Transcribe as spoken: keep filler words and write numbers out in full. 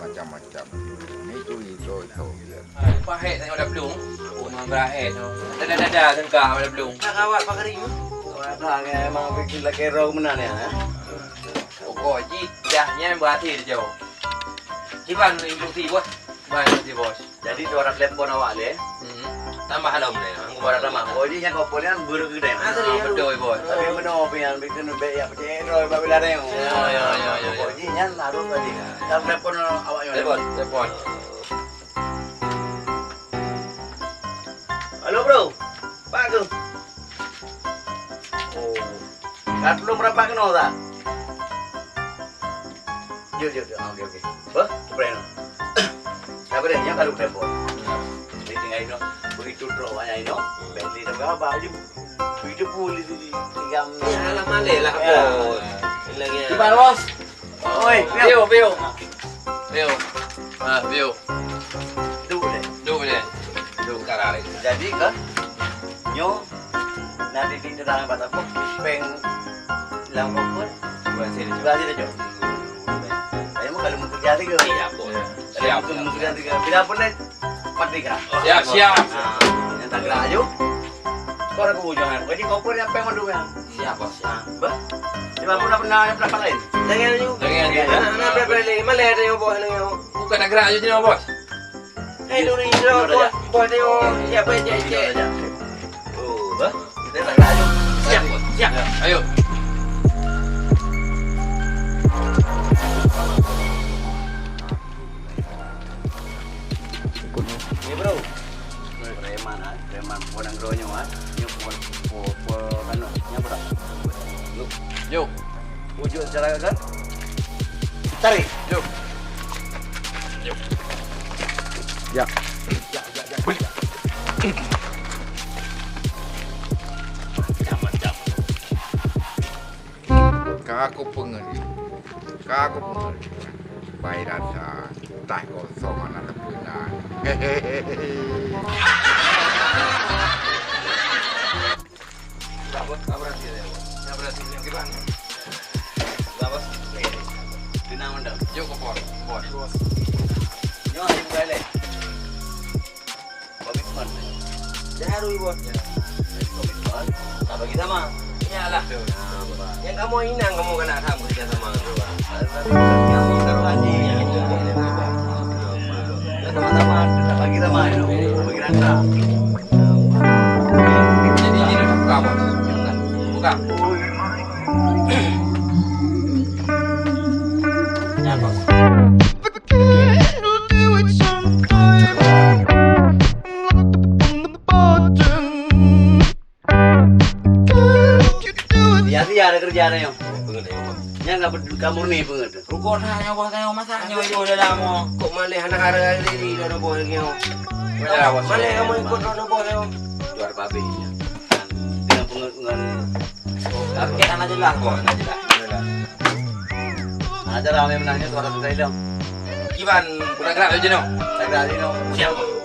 Macam-macam. Ni tu itu, itu. Pahek tengok dah belum. Oh, memang pahek tu. Dada-dada sengkah dah belum. Tak kawat Pak Karim. Kawat lah, kan, memang bikin lagi roh meunan ya, eh? Pokok jih dah nyan berhasil jauh. Kiban instruksi, Bos. Ban instruksi, Bos. Jadi, tu orang telepon awak le. Hmm. Tambah lom le. Aku baru tambah. Oh, jadi yang kau pun yang baru ke dia. Ah, betul, Bos. Tapi benar, apa yang bikin baik ya, percaya roh, Pak Bilal ni. Ya, ya, ya, ya, ya. Pokok jih nyan harus tadi. Kita telepon awak nyan. Telepon, telepon. Halo, bro. Pak tu. Oh. Kat belum rapat kena tak? Jom, jom, jom. Okey, okey. Apa? Apa yang? Apa dia? Yang kalau telepon. Jadi tinggal ino. Begitu trok banyak ino. Beli dah berapa je? Begitu pun di sini. Tiga. Ya, alah, maleh lah, Bos. Lagi. Kiban, Bos. Oi, Pio. Pio, Pio. Pio. Ah, Pio. Duek deh. Duek deh. Duek sekarang ni. Jadi kan, nyoe, nanti di dalam batang pun, peng lam kokon. Berhasil, Cok. Berhasil, Cok. Saya mau kalau mau kerja tiga. Siap, Bos. Siap, siap. Mau kerja tiga. Bila pun deh, merdeka. Siap, siap. Ah, yang tak gerak aja. Kau dah kebujur, kan? Jadi kau pun yang peng mandum, ya? Siap, Bos, siap. Bah? Di mana pun pernah, pernah lain? Jangan, Yu. Jangan, jangan. Anak, anak, pernah lain. Mana ada yang, Bos, yang? Bukan nak gerak aja je, Bos. Eh, dulu ni, Bos, Bos, dia, oh, siapa yang cek, cek? Oh, bah? Kita tak gerak aja. Siap, Bos, siap. Ayo. Ni, bro. Preman, ah. Preman, orang geronyo, ah. Nyo, po, po, po, anu, nyo, bro. Yuk. Yuk. Wujud secara kan? Tarik. Yuk. Yuk. Ya. Ya, ya, ya, ya. Mantap, mantap. Ka kupeungeut, ka kupeungeut. Bai rasa, tah kosong hana teupeu na. Bah, Bos, ka berhasil ya, Bos? Ka berhasil, nyoe kiban? Bah, Bos. Tenang, mantap. Jok ke pos, Bos. Nyoe, ayo balik. Komitmen. Dah harus, Bos. Komitmen. Tak bagi sama. Iyalah. Nah, Bos. Yang kamu inang, kamu kena sama kerja sama tu, Bos. Kamu taruh haji. Ya, sama-sama, tak bagi sama, bagi rata. Jadi, ini buka, Bos. Buka. Ya, Bos. Sia-sia ada kerja ada nyoe. Nyan ka, ka murni peungeut. Rukon ha nyoe, Bos, nyoe masak nyoe, ibu dalam nyoe. Kok maleh hana harga diri dah, Bos, nyoe? Maleh, Bos. Maleh kamu ikut dah, Bos, nyoe. Jual babi nyan. Dengan peungeut ngon. Tapi kan hana jelas, Bos, hana jelas. Hana jelas. Hana jelas, ramai menang nyoe, suara sudah hilang. Kiban, udah gerak je nyoe. Udah gerak je nyoe. Siap, Bos.